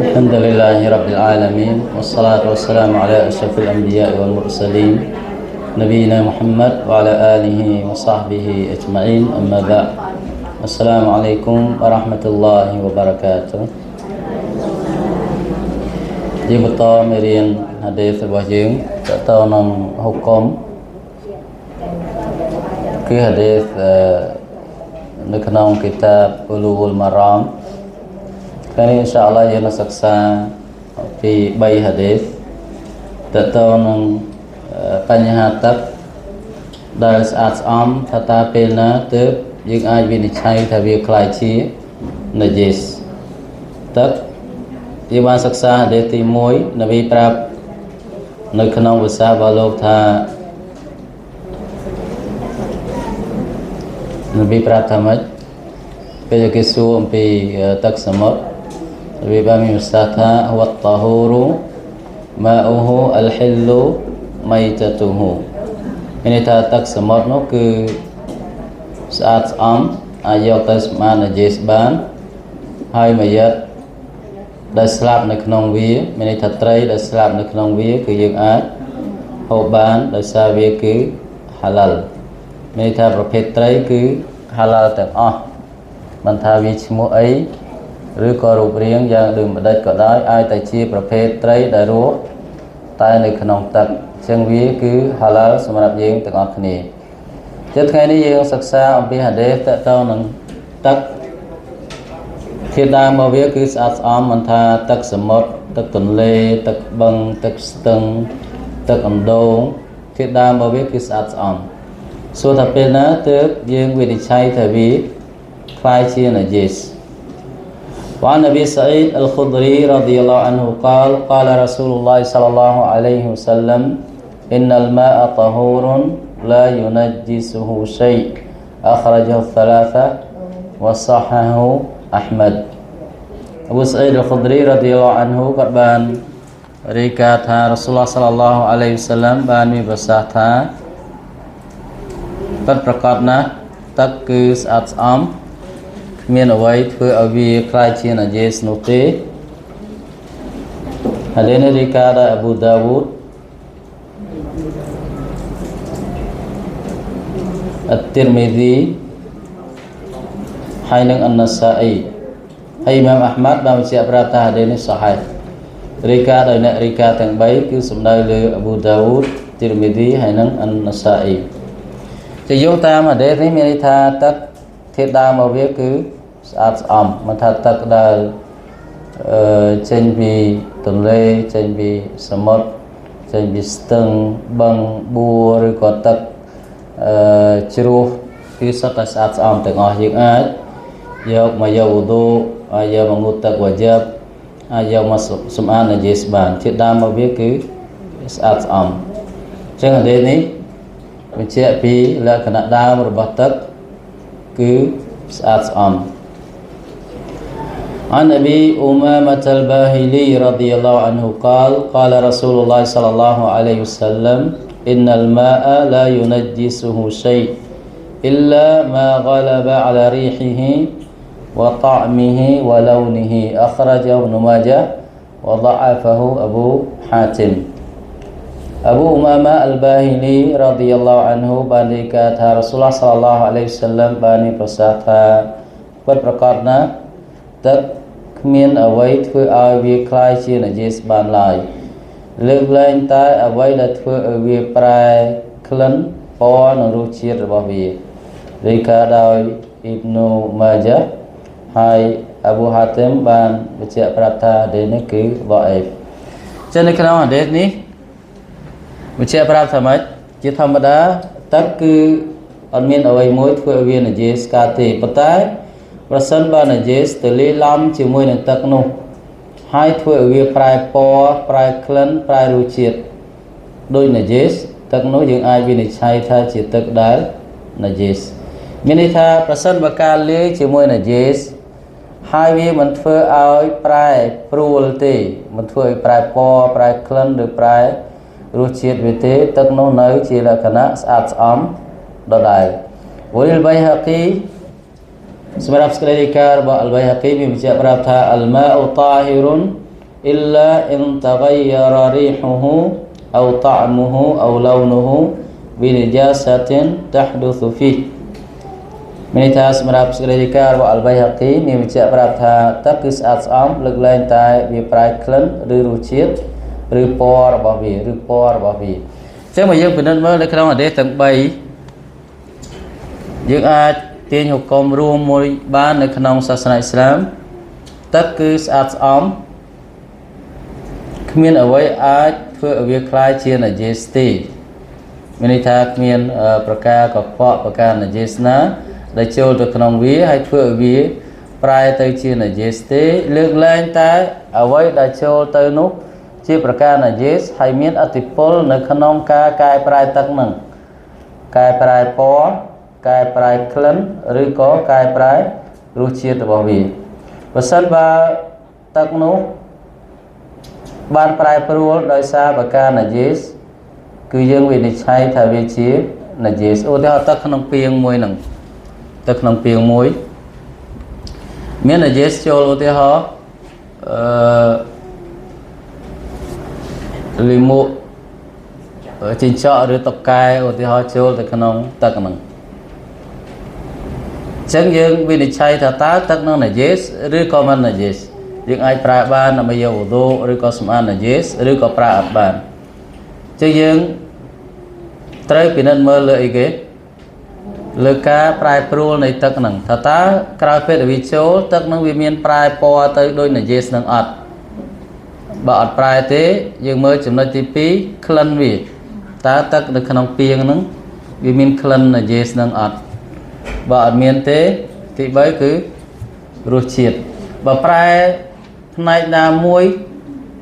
الحمد لله رب العالمين والصلاة والسلام على أشرف الأنبياء والمرسلين نبينا محمد وعلى آله وصحبه أجمعين أما بعد السلام عليكم ورحمة الله وبركاته យើងបន្តមេរៀនហាឌីសរបស់យើងតទៅនឹងហុកុំគឺហាឌីសនៅក្នុងគីតាបអ៊ូលូលម៉ារ៉ាមថ្ងៃនេះអ៊ីនសាអល់ឡោះយើងនឹងសិក្សាពី3ហាឌីសតទៅនឹងបញ្ហាទឹកដែលស្អាតស្អំថាតើពេលណាទើបយើងអាចវិនិច្ឆ័យថាវាក្លាយជាណាជីសទឹកយើងបានសិក្សាហាឌីសទី1នប៊ីប្រាប់នៅក្នុងភាសារបស់លោកថានប៊ីប្រាប់ថាម៉េចពេលគេសួរអំពីទឹកសមុទ្រនប៊ីបានមានប្រសាសន៍ថាវត្តតាហ៊ូរុម៉ាអ៊ូហ៊ូអលហ៊ីលូម៉ៃតាទូហ៊ូមានន័យថាទឹកសមុទ្រនោះគឺស្អាតស្អំអាចយកទៅសម្អាតណាជីសបានហើយមួយយិតដែលស្លាប់នៅក្នុងវាមានន័យថាត្រីដែលស្លាប់នៅក្នុងវាគឺយើងអាចហូបបានដោយសារវាគឺហាឡាល់មានន័យថាប្រភេទត្រីគឺហាឡាល់ទាំងអស់មិនថាវាឈ្មោះអីឬក៏រូបរាងយ៉ាងដូចម្ដេចក៏ដោយឲ្យតែជាប្រភេទត្រីដែលរស់តែនៅក្នុងទឹកអញ្ចឹងវាគឺហាឡាល់សម្រាប់យើងទាំងអស់គ្នាជិតថ្ងៃនេះយើងសិក្សាអំពីហាឌីសតទៅនឹងទឹកធាតុដើមរបស់វាគឺស្អាតស្អំមិនថាទឹកសមុទ្រទឹកទន្លេទឹកបឹងទឹកស្ទឹងទឹកអណ្ដូងធាតុដើមរបស់វាគឺស្អាតស្អំសួរថាពេលណាទើបយើងវិនិច្ឆ័យថាវាក្លាយជាណាជីស وعن أبي سعيد الخدري رضي الله عنه قال قال رسول الله صلى الله عليه وسلم إن الماء طهور لا ينجسه شيء أخرجه الثلاثة وصححه أحمد អប៊ូសាអ៊ីដអល់ខុឌរីរ៉ាឌីយ៉ាឡោះអានហ៊ូគាត់បានរាយការណ៍ថារ៉ាស៊ូលឡោះសល្លឡោះអាឡៃហ៊ីវសឡាមបានមានប្រសាសន៍ថាពិតប្រាកដណាស់ទឹកគឺស្អាតស្អំគ្មានអ្វីធ្វើឲ្យវាក្លាយជាណាជីសនោះទេហាឌីសនេះរាយការណ៍ដោយអប៊ូដាវូដអត្តិរមីឌីហើយនិងអនណាសាអ៊ីហើយអ៊ីម៉ាមអាហ្មាត់បានបញ្ជាក់ប្រាប់ថាហាឌីសនេះសាហីរាយការណ៍ដោយអ្នករាយការណ៍ទាំង3គឺសំដៅលើអប៊ូដាវូដទីរមីឌីហើយនិងអនណាសាអ៊ីជាយោងតាមហាឌីសនេះមានន័យថាទឹកធាតុដើមរបស់វាគឺស្អាតស្អំមិនថាទឹកដែលចេញពីទន្លេចេញពីសមុទ្រចេញពីស្ទឹងបឹងបួរឬក៏ទឹកជ្រោះគឺសុទ្ធតែស្អាតស្អំទាំងអស់យើងអាចយកមកយកវូឌូអាចយកមកងូតទឹកវ៉ាជីបអាចយកមកសម្អាតណាជីសបានធាតុដើមរបស់វាគឺស្អាតស្អំអញ្ចឹងហាឌីសនេះបញ្ជាក់ពីលក្ខណៈដើមរបស់ទឹកគឺស្អាតស្អំ عن أبي أمامة الباهلي رضي الله عنه قال قال رسول الله صلى الله عليه وسلم إن الماء لا ينجسه شيء إلا ما غلب على ريحه وطعمه ولونه أخرجه ابن ماجه وضعفه أبو حاتم អប៊ូឧមាម៉ាអល់បាហ៊ីលីរ៉ាឌីយ៉ាឡោះអានហ៊ូបានរាយការណ៍ថារ៉ាស៊ូលឡោះសល្លឡោះអាឡៃហ៊ីវសឡាមបានមានប្រសាសន៍ថាពិតប្រាកដណាស់ទឹកគ្មានអ្វីធ្វើឲ្យវាក្លាយជាណាជីសបានឡើយលើកលែងតែអ្វីដែលធ្វើឲ្យវាប្រែក្លិនពណ៌និងរសជាតិរបស់វារាយការណ៍ដោយអ៊ីបនូម៉ាចាហើយអប៊ូហាទីមបានបញ្ជាក់ប្រាប់ថាហាឌីសនេះគឺដអ៊ីហ្វចឹងនៅក្នុងហាឌីសនេះបញ្ជាក់ប្រាប់ថាម៉េចជាធម្មតាទឹកគឺអត់មានអ្វីមួយធ្វើឲ្យវាណាជីសកើតទេប៉ុន្តែប្រសិនបើណាជីសទៅលាយឡំជាមួយនឹងទឹកនោះហើយធ្វើឲ្យវាប្រែពណ៌ប្រែក្លិនប្រែរសជាតិដូចណាជីសទឹកនោះយើងអាចវិនិច្ឆ័យថាជាទឹកដែលណាជីសមានន័យថាប្រសិនបើការលាយជាមួយណាជីសហើយវាមិនធ្វើឲ្យប្រែប្រួលទេមិនធ្វើឲ្យប្រែពណ៌ប្រែក្លិនឬប្រែរសជាតិវាទេទឹកនោះនៅជាលក្ខណៈស្អាតស្អំដដែលវលបៃហាគី សម្រាប់សេចក្តីរាយការណ៍របស់អលបៃហាគីមានបញ្ជាក់ប្រាប់ថាអលម៉ាអ៊ូតាហ៊ីរុនអ៊ីឡាអ៊ិនតហ្គយររីហ៊ូហ៊ូអោតាអមុហ៊ូអោឡូនុហ៊ូប៊ីនិជាសាតិនតហឌុសុហ្វី មានន័យថាសម្រាប់សេចក្តីរាយការណ៍របស់អលបៃហាគីមានបញ្ជាក់ប្រាប់ថាទឹកគឺស្អាតស្អំលើកលែងតែវាប្រែក្លិនឬរសជាតិឬពណ៌របស់វាឬពណ៌របស់វាអញ្ចឹងមកយើងពិនិត្យមើលនៅក្នុងអទេសទាំង3យើងអាចទាញហុកមរួមមួយបាននៅក្នុងសាសនាអ៊ីស្លាមទឹកគឺស្អាតស្អំគ្មានអ្វីអាចធ្វើឲ្យវាคล้ายជាណាយេសទេមានន័យថាគ្មានប្រការកខ្វក់ប្រការណាយេសណាដែលចូលទៅក្នុងវាហើយធ្វើឲ្យវាប្រែទៅជាណាយេសទេលើកលែងតែអ្វីដែលចូលទៅនោះជាប្រការណាយេសហើយមានអតិពលនៅក្នុងការកែប្រែទឹកនឹងកែប្រែពណ៌កែប្រែក្លិនឬក៏កែប្រែរសជាតិរបស់វាបើសិនបើទឹកនោះបានប្រែប្រួលដោយសារប្រការណាយេសគឺយើងវិនិច្ឆ័យថាវាជាណាយេសឧទាហរណ៍ទឹកក្នុងពាងមួយហ្នឹងទឹកក្នុងពាងមួយមានណាយេសចូលឧទាហរណ៍អឺលីមួចិញ្ចក់ឬតកែឧទាហរណ៍ចូលទៅក្នុងទឹកហ្នឹងអញ្ចឹងយើងវិនិច្ឆ័យថាតើទឹកនឹងណាយេសឬក៏មិនណាយេសយើងអាចប្រើបានដើម្បីយកវឌូឬក៏សម្អាតណាយេសឬក៏ប្រើអត់បានអញ្ចឹងយើងត្រូវពិនិត្យមើលលើអីគេលើការប្រែប្រួលនៃទឹកហ្នឹងថាតើក្រោយពេលដែលវាចូលទឹកហ្នឹងវាមានប្រែពណ៌ទៅដូចណាយេសនឹងអត់បើអត់ប្រែទេយើងមើលចំណុចទី2ក្លិនវាតើទឹកនៅក្នុងពាងហ្នឹងវាមានក្លិនណាយេសនឹងអត់បើអត់មានទេទី3គឺរសជាតិបើប្រែផ្នែកណាមួយ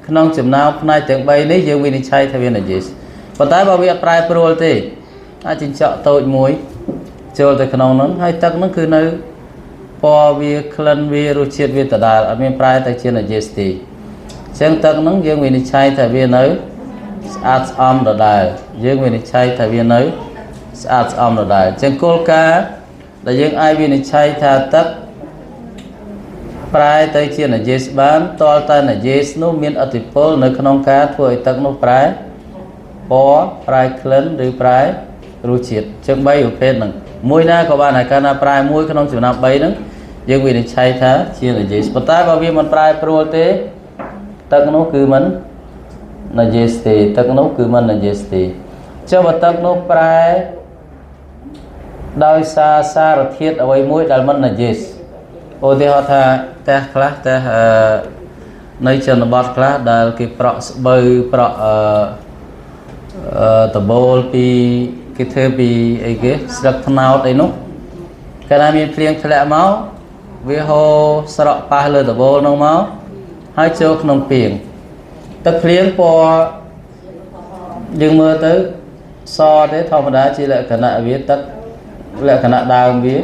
ក្នុងចំណោមផ្នែកទាំង3នេះយើងវិនិច្ឆ័យថាវាណាយេសប៉ុន្តែបើវាអត់ប្រែប្រួលទេអាចចិញ្ចក់តូចមួយចូលទៅក្នុងហ្នឹងហើយទឹកហ្នឹងគឺនៅពណ៌វាក្លិនវារសជាតិវាដដែលអត់មានប្រែទៅជាណាយេសទេអញ្ចឹងទឹកហ្នឹងយើងវិនិច្ឆ័យថាវានៅស្អាតស្អំដដែលយើងវិនិច្ឆ័យថាវានៅស្អាតស្អំដដែលអញ្ចឹងគោលការណ៍ដែលយើងអាចវិនិច្ឆ័យថាទឹកប្រែទៅជាណាយេសបានតលតែណាយេសនោះមានអតិពលនៅក្នុងការធ្វើឲ្យទឹកនោះប្រែពណ៌ប្រែក្លិនឬប្រែរសជាតិចឹង3ប្រភេទហ្នឹងមួយណាក៏បានដែរកាលណាប្រែមួយក្នុងចំណោម3ហ្នឹងយើងវិនិច្ឆ័យថាជាណាយេសប៉ុន្តែបើវាមិនប្រែប្រួលទេទឹកនោះគឺមិនណាយេសទេទឹកនោះគឺមិនណាយេសទេចុះបើទឹកនោះប្រែដោយសារសារធាតុអ្វីមួយដែលមិនណាយេសឧទាហរណ៍ថាផ្ទះខ្លះផ្ទះអឺនៅជនបទខ្លះដែលគេប្រក់ស្បូវប្រក់អឺដបូលពីគេធ្វើពីអីគេស្លឹកត្នោតអីនោះកាលណាមានភ្លៀងធ្លាក់មកវាហូរស្រក់ប៉ះលើដបូលនោះមកហើយចូលក្នុងពាងទឹកភ្លៀងពណ៌យើងមើលទៅសទេធម្មតាជាលក្ខណៈវាទឹកលក្ខណៈដើមវា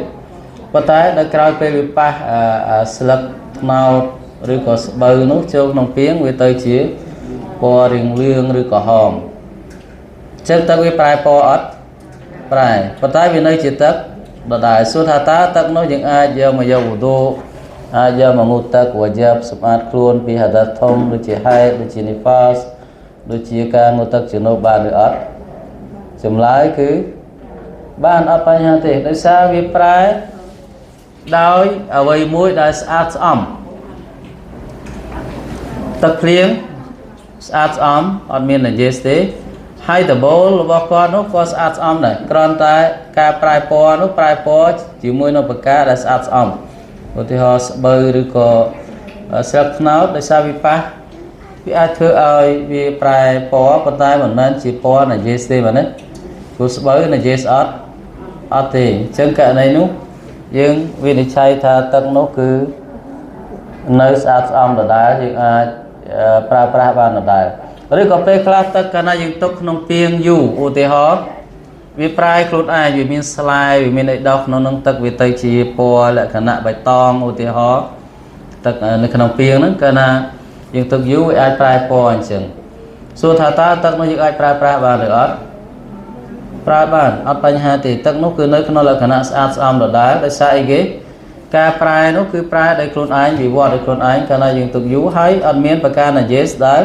ប៉ុន្តែដល់ក្រោយពេលវាប៉ះស្លឹកត្នោតឬក៏ស្បូវនោះចូលក្នុងពាងវាទៅជាពណ៌រាងលឿងឬក្រហមចឹងទឹកវាប្រែពណ៌អត់ប្រែប៉ុន្តែវានៅជាទឹកដដែលសួរថាតើទឹកនោះយើងអាចយកមកយកវឌូអាចយកមកងូតទឹកវយ៉ាបសម្អាតខ្លួនពីហាដាធំដូចជាហេតុដូចជានីហ្វាសដូចជាការងូតទឹកជំនួសបានឬអត់ចម្លើយគឺបានអត់បញ្ហាទេដោយសារវាប្រែដោយអ្វីមួយដែលស្អាតស្អំទឹកភ្លៀងស្អាតស្អំអត់មានណាយេសទេហើយដបូលរបស់គាត់នោះក៏ស្អាតស្អំដែរគ្រាន់តែការប្រែពណ៌នោះប្រែពណ៌ជាមួយនឹងប្រការដែលស្អាតស្អំឧទាហរណ៍ស្បូវឬក៏ស្លឹកត្នោតដោយសារវាប៉ះវាអាចធ្វើឲ្យវាប្រែពណ៌ប៉ុន្តែមិនមែនជាពណ៌ណាយេសទេបាទណាព្រោះស្បូវណាយេសអត់អត់ទេអញ្ចឹងករណីនោះយើងវិនិច្ឆ័យថាទឹកនោះគឺនៅស្អាតស្អំដដែលយើងអាចប្រើប្រាស់បានដដែលឬក៏ពេលខ្លះទឹកកាលណាយើងទុកក្នុងពាងយូរឧទាហរណ៍វាប្រែខ្លួនឯងវាមានស្លែវាមានអីដោះក្នុងនឹងទឹកវាទៅជាពណ៌លក្ខណៈបៃតងឧទាហរណ៍ទឹកនៅក្នុងពាងហ្នឹងកាលណាយើងទុកយូរវាអាចប្រែពណ៌អញ្ចឹងសួរថាតើទឹកនោះយើងអាចប្រើប្រាស់បានឬអត់ប្រើបានអត់បញ្ហាទេទឹកនោះគឺនៅក្នុងលក្ខណៈស្អាតស្អំដដែលដោយសារអីគេ ការប្រែនោះគឺប្រែដោយខ្លួនឯងវិវត្តដោយខ្លួនឯងកាលណាយើងទុកយូរហើយអត់មានប្រការណាយេសដែល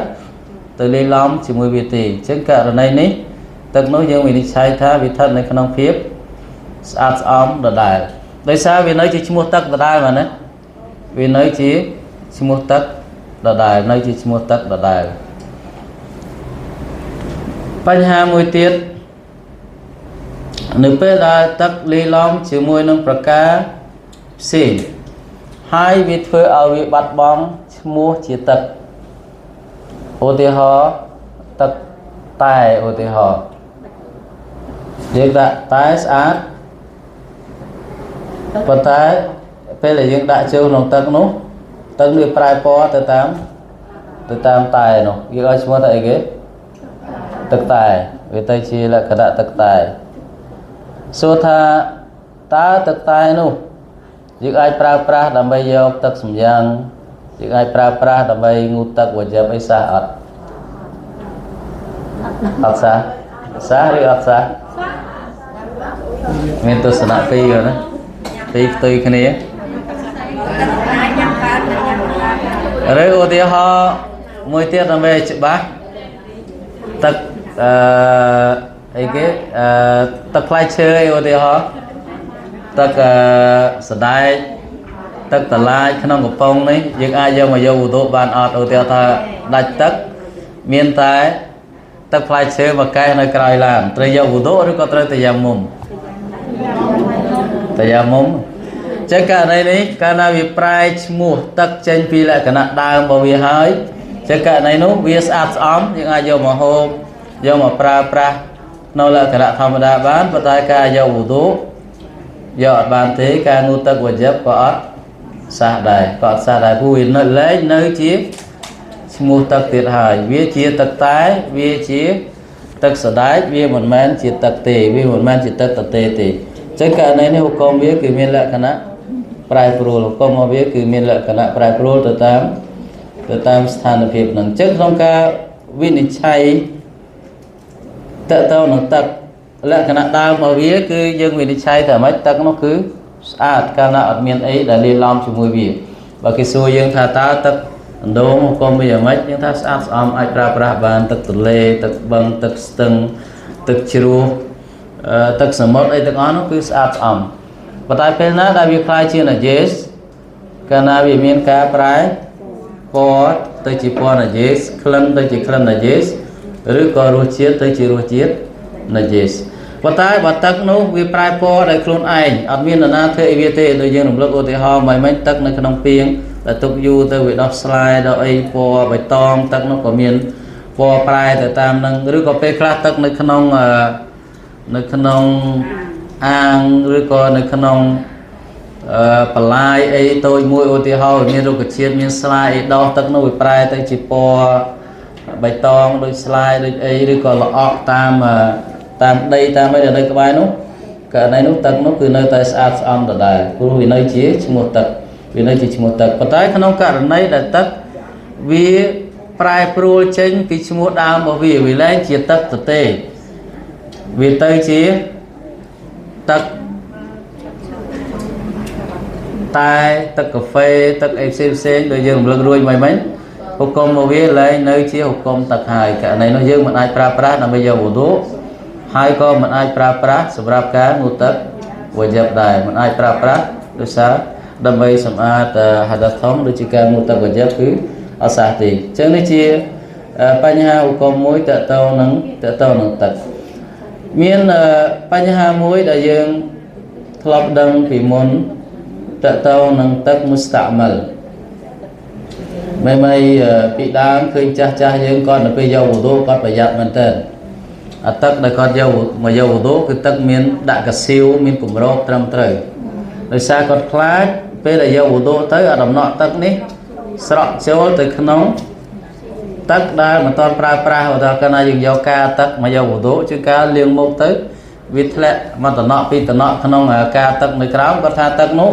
ទៅលាយឡំជាមួយវាទេអញ្ចឹងករណីនេះទឹកនោះយើងវិនិច្ឆ័យថាវាស្ថិតនៅក្នុងភាពស្អាតស្អំដដែលដោយសារវានៅជាឈ្មោះទឹកដដែលបាទណាវានៅជាឈ្មោះទឹកដដែលនៅជាឈ្មោះទឹកដដែលបញ្ហាមួយទៀតនៅពេលដែលទឹកលាយឡំជាមួយនឹងប្រការផ្សេងហើយវាធ្វើឲ្យវាបាត់បង់ឈ្មោះជាទឹកឧទាហរណ៍ទឹកតែឧទាហរណ៍យើងដាក់តែស្អាតប៉ុន្តែពេលដែលយើងដាក់ចូលក្នុងទឹកនោះទឹកវាប្រែពណ៌ទៅតាមតែនោះយើងឲ្យឈ្មោះថាអីគេទឹកតែវាទៅជាលក្ខណៈទឹកតែសួរថាតើទឹកតែនោះយើងអាចប្រើប្រាស់ដើម្បីយកទឹកសម្យ៉ាងយើងអាចប្រើប្រាស់ដើម្បីងូតទឹកវ៉ាជីបអីសះអត់អត់សះសះឬអត់សះមានទស្សនៈពីរណាពីរផ្ទុយគ្នា ញ៉ាំបានញ៉ាំបាន ឬឧទាហរណ៍មួយទៀតដើម្បីឲ្យច្បាស់ទឹកអឺអីគេអឺទឹកផ្លែឈើអីឧទាហរណ៍ទឹកអឺសណ្ដែកទឹកតឡាចក្នុងកំប៉ុងនេះយើងអាចយកមកយកវុឌុបានអត់ឧទាហរណ៍ថាដាច់ទឹកមានតែទឹកផ្លែឈើមកកែនៅក្រោយឡានត្រូវយកវុឌុឬក៏ត្រូវតែយ៉ាមុំតែយ៉ាមុំចឹងករណីនេះកាលណាវាប្រែឈ្មោះទឹកចេញពីលក្ខណៈដើមរបស់វាហើយចឹងករណីនោះវាស្អាតស្អំយើងអាចយកមកហូបយកមកប្រើប្រាស់នៅលក្ខណៈធម្មតាបានប៉ុន្តែការយកវុឌុយកអត់បានទេការងូតទឹកវ៉ាជីបក៏អត់សះដែរក៏អត់សះដែរព្រោះវានៅលែងនៅជាឈ្មោះទឹកទៀតហើយវាជាទឹកតែវាជាទឹកសណ្ដែកវាមិនមែនជាទឹកទេវាមិនមែនជាទឹកទទេទេចឹងករណីនេះហុកមវាគឺមានលក្ខណៈប្រែប្រួលហុកមរបស់វាគឺមានលក្ខណៈប្រែប្រួលទៅតាមស្ថានភាពហ្នឹងចឹងក្នុងការវិនិច្ឆ័យតទៅនឹងទឹកលក្ខណៈដើមរបស់វាគឺយើងវិនិច្ឆ័យថាម៉េចទឹកនោះគឺស្អាតកាលណាអត់មានអីដែលលាយឡំជាមួយវាបើគេសួរយើងថាតើទឹកអណ្ដូងហុកមវាយ៉ាងម៉េចយើងថាស្អាតស្អំអាចប្រើប្រាស់បានទឹកទន្លេទឹកបឹងទឹកស្ទឹងទឹកជ្រោះទឹកសមុទ្រអីទាំងអស់នោះគឺស្អាតស្អំប៉ុន្តែពេលណាដែលវាក្លាយជាណាយេសកាលណាវាមានការប្រែពណ៌ទៅជាពណ៌ណាយេសក្លិនទៅជាក្លិនណាយេសឬក៏រសជាតិទៅជារសជាតិណាយេសប៉ុន្តែបើទឹកនោះវាប្រែពណ៌ដោយខ្លួនឯងអត់មាននរណាធ្វើអីវាទេដូចយើងរំលឹកឧទាហរណ៍មិនមិញទឹកនៅក្នុងពាងដែលទុកយូរទៅវាដោះស្លែដល់អីពណ៌បៃតងទឹកនោះក៏មានពណ៌ប្រែទៅតាមនឹងឬក៏ពេលខ្លះទឹកនៅក្នុងអាងឬក៏នៅក្នុងបន្លាយអីតូចមួយឧទាហរណ៍មានរុក្ខជាតិមានស្លាយអីដោះទឹកនោះវាប្រែទៅជាពណ៌បៃតងដូចស្លាយដូចអីឬក៏ល្អក់តាមតាមដីតាមអីដែលនៅក្បែរនោះករណីនោះទឹកនោះគឺនៅតែស្អាតស្អំដដែលព្រោះវានៅជាឈ្មោះទឹកវានៅជាឈ្មោះទឹកប៉ុន្តែក្នុងករណីដែលទឹកវាប្រែប្រួលចេញពីឈ្មោះដើមរបស់វាវាលែងជាទឹកទទេវាទៅជាទឹកតែទឹកកាហ្វេទឹកអីផ្សេងផ្សេងដូចយើងរំលឹករួចមិនមិញហុកមរបស់វាលែងនៅជាហុកមទឹកហើយករណីនោះយើងមិនអាចប្រើប្រាស់ដើម្បីយកវុឌុហើយក៏មិនអាចប្រើប្រាស់សម្រាប់ការងូតទឹកវ៉ាជីបដែរមិនអាចប្រើប្រាស់ដោយសារដើម្បីសម្អាតហាដាសធំដូចជាការងូតទឹកវ៉ាជីបគឺអត់សះទេអញ្ចឹងនេះជាបញ្ហាហុកមមួយតកតនឹងទឹកមានបញ្ហាមួយដែលយើងធ្លាប់ដឹងពីមុនតកតនឹងទឹកមុស្តាមិលមិនពីដើមឃើញចាស់ចាស់យើងគាត់នៅពេលយកវុឌុគាត់ប្រយ័ត្នមែនតើអាទឹកដែលគាត់យកមកយកវុឌុគឺទឹកមានដាក់កាស៊ីវមានគម្របត្រឹមត្រូវដោយសារគាត់ខ្លាចពេលដែលយកវុឌុទៅអាដំណក់ទឹកនេះស្រក់ចូលទៅក្នុងទឹកដែលមិនទាន់ប្រើប្រាស់ឧទាហរណ៍កាលណាយើងយកការទឹកមកយកវុឌុជាការលាងមុខទៅវាធ្លាក់មកតំណក់ពីតំណក់ក្នុងការទឹកនៅក្រោមគាត់ថាទឹកនោះ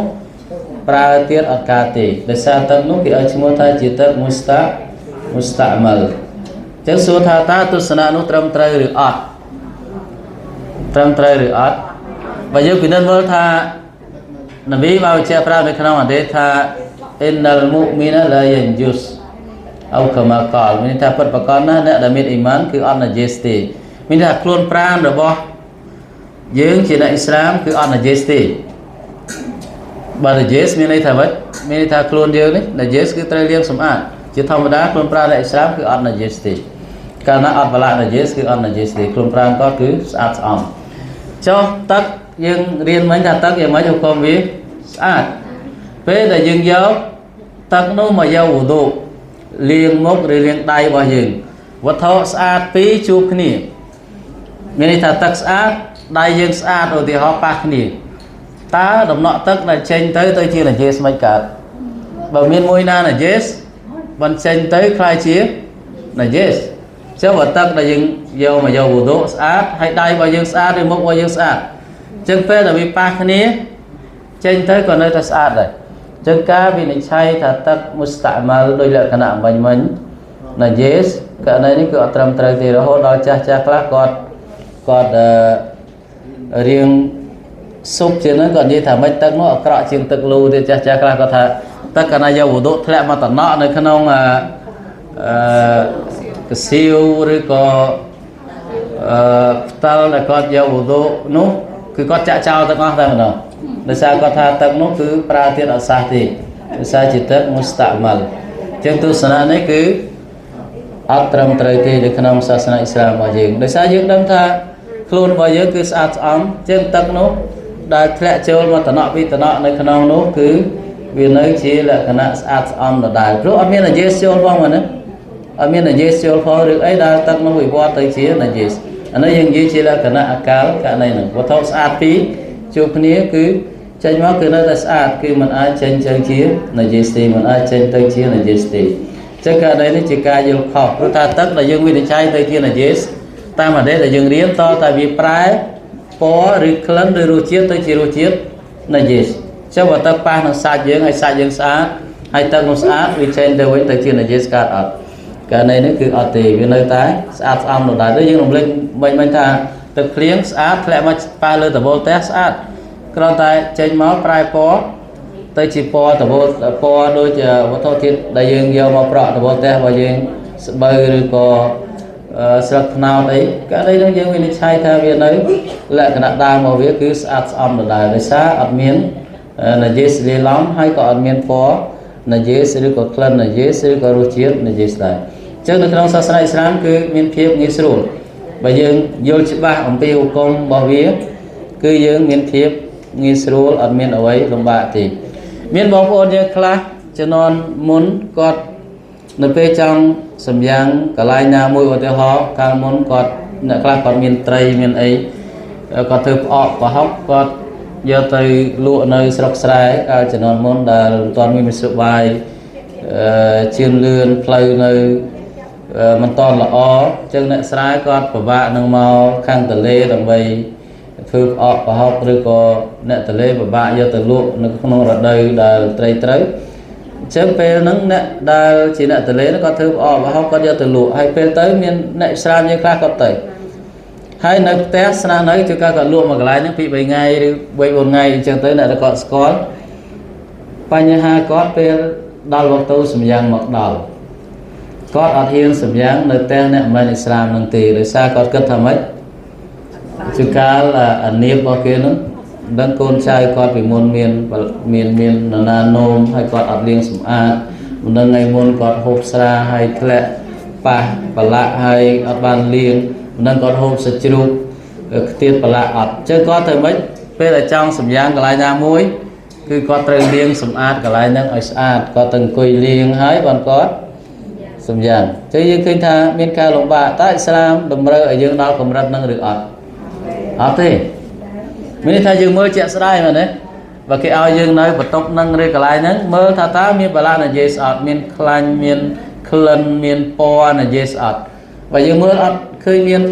ប្រើទៀតអត់ការទេដោយសារទឹកនោះគេឲ្យឈ្មោះថាជាទឹកមុស្តាមិលអញ្ចឹងសួរថាតើទស្សនៈនោះត្រឹមត្រូវឬអត់ត្រឹមត្រូវឬអត់បើយើងពិនិត្យមើលថា នប៊ីបានបញ្ជាក់ប្រាប់នៅក្នុងហាឌីសថា إن المؤمن لا ينجس أو كما قال មានន័យថាពិតប្រាកដណាស់អ្នកដែលមានអ៊ីម៉ានគឺអត់ណាជីសទេមានន័យថាខ្លួនប្រាណរបស់យើងជាអ្នកអ៊ីស្លាមគឺអត់ណាជីសទេបើណាជីសមានន័យថាម៉េចមានន័យថាខ្លួនយើងនេះណាជីសគឺត្រូវលាងសម្អាតជាធម្មតាខ្លួនប្រាណអ្នកអ៊ីស្លាមគឺអត់ណាជីសទេកាលណាអត់បលាណាជីសគឺអត់ណាជីសទេខ្លួនប្រាណគាត់គឺស្អាតស្អំចុះទឹកយើងរៀនមិញថាទឹកយ៉ាងម៉េចហុគមវាស្អាតពេលដែលយើងយកទឹកនោះមកយកវុឌុលាងមុខឬលាងដៃរបស់យើងវត្ថុស្អាតពីរជួបគ្នាមានន័យថាទឹកស្អាតដៃយើងស្អាតឧទាហរណ៍ប៉ះគ្នាតើដំណក់ទឹកដែលចេញទៅទៅជាណាជីសមិនកើតបើមានមួយណាណាជីសបញ្ចេញទៅក្លាយជាណាជីសចុះបើទឹកដែលយើងយកមកយកវុឌុស្អាតហើយដៃរបស់យើងស្អាតឬមុខរបស់យើងស្អាតអញ្ចឹងពេលដែលវាប៉ះគ្នាចេញទៅក៏នៅតែស្អាតដែរអញ្ចឹងការវិនិច្ឆ័យថាទឹកمستعملដោយលក្ខណៈមិញមិញណាជីសករណីនេះគឺអត់ត្រឹមត្រូវទេរហូតដល់ចាស់ចាស់ខ្លះគាត់គាត់អឺរៀងស៊ុបជាងហ្នឹងគាត់និយាយថាមិនទឹកនោះអាក្រក់ជាងទឹកលូទៀតចាស់ចាស់ខ្លះគាត់ថាទឹកកាលណាយកវុឌុធ្លាក់មកតំណក់នៅក្នុងអឺអឺកសៀវឬក៏អឺផ្តិលដែលគាត់យកវុឌុនោះគឺគាត់ចាក់ចោលទាំងអស់តែម្ដងដោយសារគាត់ថាទឹកនោះគឺប្រើទៀតអត់សះទេដោយសារជាទឹកمستعملចឹងទស្សនៈនេះគឺអត់ត្រឹមត្រូវទេនៅក្នុងសាសនាអ៊ីស្លាមរបស់យើងដោយសារយើងដឹងថាខ្លួនរបស់យើងគឺស្អាតស្អំជាងទឹកនោះដែលធ្លាក់ចូលមកតំណក់ពីតំណក់នៅក្នុងនោះគឺវានៅជាលក្ខណៈស្អាតស្អំដដែលព្រោះអត់មានណាជីសចូលផងមែនទេអត់មានណាជីសចូលផងឬអីដែលទឹកនោះវិវត្តទៅជាណាជីសអានេះយើងនិយាយជាលក្ខណៈអកាលករណីហ្នឹងវត្ថុស្អាតពីរជួបគ្នាគឺចេញមកគឺនៅតែស្អាតគឺมันអាចចេញទៅជាណាជីសទេมันអាចចេញទៅជាណាជីសទេចឹងករណីនេះជាការយល់ខុសព្រោះថាទឹកដែលយើងវិនិច្ឆ័យទៅជាណាជីសតាមអតីតដែលយើងរៀនតតែវាប្រែពណ៌ឬក្លិនឬរសជាតិទៅជារសជាតិណាជីសចឹងបើទឹកប៉ះនឹងសាច់យើងហើយសាច់យើងស្អាតហើយទឹកនោះស្អាតវាចេញទៅវិញទៅជាណាជីសកើតអត់ករណីនេះគឺអត់ទេវានៅតែស្អាតស្អំដដែលដូចយើងរំលេចមិញមិញថាទឹកភ្លៀងស្អាតធ្លាក់មកប៉ះលើដំបូលផ្ទះស្អាតគ្រាន់តែចេញមកប្រែពណ៌ទៅជាពណ៌ដំបូលពណ៌ដូចវត្ថុធាតុដែលយើងយកមកប្រក់ដំបូលផ្ទះរបស់យើងស្បូវឬក៏ស្លឹកត្នោតអីករណីនោះយើងវិនិច្ឆ័យថាវានៅលក្ខណៈដើមរបស់វាគឺស្អាតស្អំដដែលដោយសារអត់មានណាជីសលាយឡំហើយក៏អត់មានពណ៌ណាជីសឬក៏ក្លិនណាជីសឬក៏រសជាតិណាជីសដែរអញ្ចឹងនៅក្នុងសាសនាអ៊ីស្លាមគឺមានភាពងាយស្រួលបើយើងយល់ច្បាស់អំពីហុគមរបស់វាគឺយើងមានភាពងាយស្រួលអត់មានអ្វីលំបាកទេមានបងប្អូនយើងខ្លះជំនាន់មុនគាត់នៅពេលចង់សម្យ៉ាងកន្លែងណាមួយឧទាហរណ៍កាលមុនគាត់អ្នកខ្លះគាត់មានត្រីមានអីគាត់ធ្វើផ្អកប្រហុកគាត់យកទៅលក់នៅស្រុកស្រែកាលជំនាន់មុនដែលមិនទាន់មានមធ្យោបាយអឺជឿនលឿនផ្លូវនៅមិនតន់ល្អអញ្ចឹងអ្នកស្រែគាត់ពិបាកនឹងមកខាងទន្លេដើម្បីធ្វើផ្អកប្រហុកឬក៏អ្នកទន្លេពិបាកយកទៅលក់នៅក្នុងរដូវដែលត្រីត្រូវអញ្ចឹងពេលហ្នឹងអ្នកដែលជាអ្នកទន្លេហ្នឹងគាត់ធ្វើផ្អកប្រហុកគាត់យកទៅលក់ហើយពេលទៅមានអ្នកស្រាមយើងខ្លះគាត់ទៅហើយនៅផ្ទះស្នាក់នៅជួនកាលគាត់លក់មកកន្លែងហ្នឹងពី3ថ្ងៃឬ3 4ថ្ងៃអញ្ចឹងទៅអ្នកដែលគាត់ស្គាល់បញ្ហាគាត់ពេលដល់វក្តុសម្យ៉ាងមកដល់គាត់អត់ហ៊ានសម្យ៉ាងនៅផ្ទះអ្នកមិនអ៊ីស្លាមនឹងទេដោយសារគាត់គិតថាម៉េចជួនកាលអានៀបរបស់គេហ្នឹងមិនដឹងកូនចៅគាត់ពីមុនមានមានមាននរណានោមហើយគាត់អត់លាងសម្អាតមិនដឹងថ្ងៃមុនគាត់ហូបស្រាហើយធ្លាក់ប៉ះប្រឡាក់ហើយអត់បានលាងមិនដឹងគាត់ហូបសាច់ជ្រូកខ្ទាតប្រឡាក់អត់អញ្ចឹងគាត់ធ្វើម៉េចពេលដែលចង់សម្យ៉ាងកន្លែងណាមួយគឺគាត់ត្រូវលាងសម្អាតកន្លែងហ្នឹងឲ្យស្អាតគាត់ទៅអង្គុយលាងហើយបានគាត់សម្យ៉ាងអញ្ចឹងយើងឃើញថាមានការលំបាកតើអ៊ីស្លាមតម្រូវឲ្យយើងដល់កម្រិតហ្នឹងឬអត់អត់ទេមានន័យថាយើងមើលជាក់ស្ដែងមែនទេបើគេឲ្យយើងនៅបន្ទប់ហ្នឹងឬកន្លែងហ្នឹងមើលថាតើមានបាឡាណាយេស្អត់មានខ្លាញ់មានក្លិនមានពណ៌ណាយេស្អត់បើយើងមើលអត់ឃើញមាន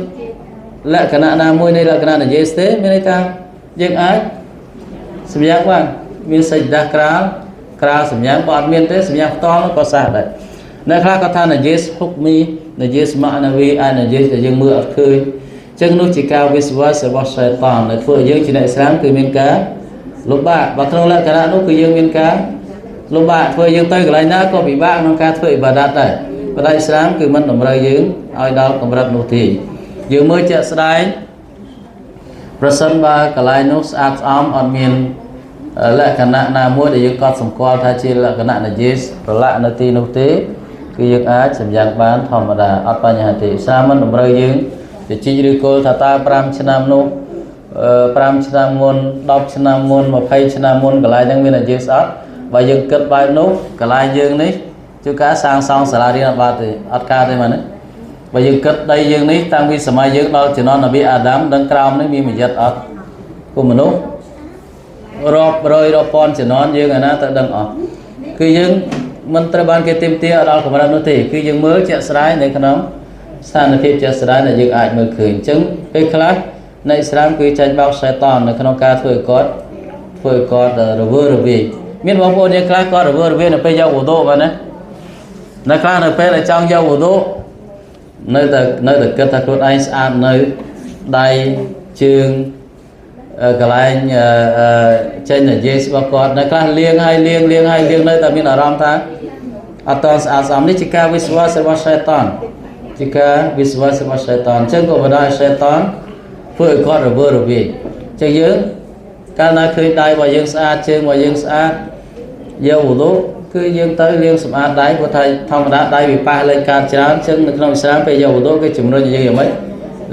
លក្ខណៈណាមួយនៃលក្ខណៈណាយេសទេមានន័យថាយើងអាចសម្យ៉ាងបានមានសេចក្ដីក្រាលក្រាលសម្យ៉ាងបើអត់មានទេសម្យ៉ាងផ្ទាល់នោះក៏សះដែរអ្នកខ្លះគាត់ថាណាយេសហុកមីណាយេសម៉ាណាវីអាណាយេសដែលយើងមើលអត់ឃើញចឹងនោះជាការវិស្វរបស់សៃតានដែលធ្វើឲ្យយើងជាអ្នកអ៊ីស្លាមគឺមានការ លំបាកបើក្នុងលក្ខណៈនោះគឺយើងមានការលំបាកធ្វើយើងទៅកន្លែងណាក៏ពិបាកក្នុងការធ្វើអ៊ីបាដាតដែរប៉ុន្តែអ៊ីស្លាមគឺមិនតម្រូវយើងឲ្យដល់កម្រិតនោះទេយើងមើលជាក់ស្ដែងប្រសិនបើកន្លែងនោះស្អាតស្អំអត់មានលក្ខណៈណាមួយដែលយើងកត់សម្គាល់ថាជាលក្ខណៈនជាសប្រឡាក់នៅទីនោះទេគឺយើងអាចសម្យ៉ាងបានធម្មតាអត់បញ្ហាទេអ៊ីស្លាមមិនតម្រូវយើងទៅជីកឬគល់ថាតើ5ឆ្នាំនោះ5ឆ្នាំមុន10ឆ្នាំមុន20ឆ្នាំមុនកន្លែងហ្នឹងមាននជាសអត់បើយើងគិតបែបនោះកន្លែងយើងនេះជួនកាលសាងសង់សាលារៀនអត់បានទេអត់កើតទេមែនទេបើយើងគិតដីយើងនេះតាំងពីសម័យយើងដល់ជំនាន់នប៊ីអាដាមដឹងក្រោមនេះមានមយិតអត់គុំមនុស្សរាប់រយរាប់ពាន់ជំនាន់យើងអាណាទៅដឹងអស់គឺយើងមិនត្រូវបានគេទាមទារឲ្យដល់កម្រិតនោះទេគឺយើងមើលជាក់ស្ដែងនៅក្នុងស្ថានភាពជាក់ស្ដែងដែលយើងអាចមើលឃើញអញ្ចឹងពេលខ្លះនៅអ៊ីស្លាមគឺចាញ់បោកសៃតាននៅក្នុងការធ្វើឲ្យគាត់រវើរវាយមានបងប្អូនយើងខ្លះគាត់រវើរវាយនៅពេលយកវុឌុបាទណានៅខ្លះនៅពេលដែលចង់យកវុឌុនៅតែគិតថាខ្លួនឯងស្អាតនៅដៃជើងកន្លែងចេញនិយាយស្បគាត់នៅខ្លះលាងហើយលាងលាងហើយលាងនៅតែមានអារម្មណ៍ថាអត់តស្អាតស្អំនេះជាការវិស្វាសរបស់សៃតានជាការវិស្វាសរបស់សៃតានអញ្ចឹងក៏បណ្ដាសៃតានធ្វើឲ្យគាត់រវើរវាយអញ្ចឹងយើងកាលណាឃើញដៃរបស់យើងស្អាតជើងរបស់យើងស្អាតយកវុឌុគឺយើងទៅលាងសម្អាតដៃព្រោះថាធម្មតាដៃវាប៉ះលេងកើតច្រើនអញ្ចឹងនៅក្នុងអ៊ីស្លាមពេលយកវុឌុគេជំរុញឲ្យយើងយ៉ាងម៉េច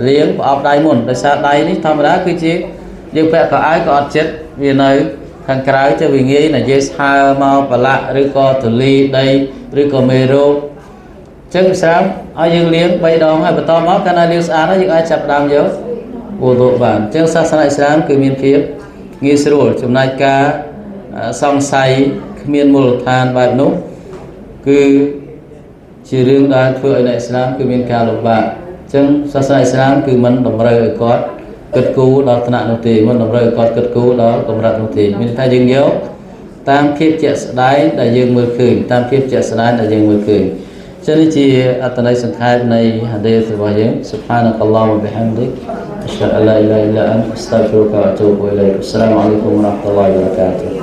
លាងប្រអប់ដៃមុនដោយសារដៃនេះធម្មតាគឺជាយើងពាក់កៅអៅក៏អត់ចិត្តវានៅខាងក្រៅទៅវាងាយណាយើងស្ហើមកប្រឡាក់ឬក៏ទលីដីឬក៏មេរោគអញ្ចឹងអ៊ីស្លាមឲ្យយើងលាង3ដងហើយបន្តមកកាលណាលាងស្អាតហើយយើងអាចចាប់ផ្ដើមយកវុឌុបានអញ្ចឹងសាសនាអ៊ីស្លាមគឺមានភាពងាយស្រួលចំណែកការសង្ស័យគ្មានមូលដ្ឋានបែបនោះគឺជារឿងដែលធ្វើឲ្យអ្នកអ៊ីស្លាមគឺមានការលំបាកអញ្ចឹងសាសនាអ៊ីស្លាមគឺមិនតម្រូវឲ្យគាត់គិតគូរដល់ថ្នាក់នោះទេមិនតម្រូវឲ្យគាត់គិតគូរដល់កម្រិតនោះទេមានថាយើងយកតាមភាពជាក់ស្ដែងដែលយើងមើលឃើញតាមភាពជាក់ស្ដែងដែលយើងមើលឃើញចឹងនេះជាអត្ថន័យសង្ខេបនៃហាឌីសរបស់យើង سبحانك اللهم وبحمدك أشهد أن لا إله إلا أنت أستغفرك وأتوب إليك السلام عليكم ورحمة الله وبركاته.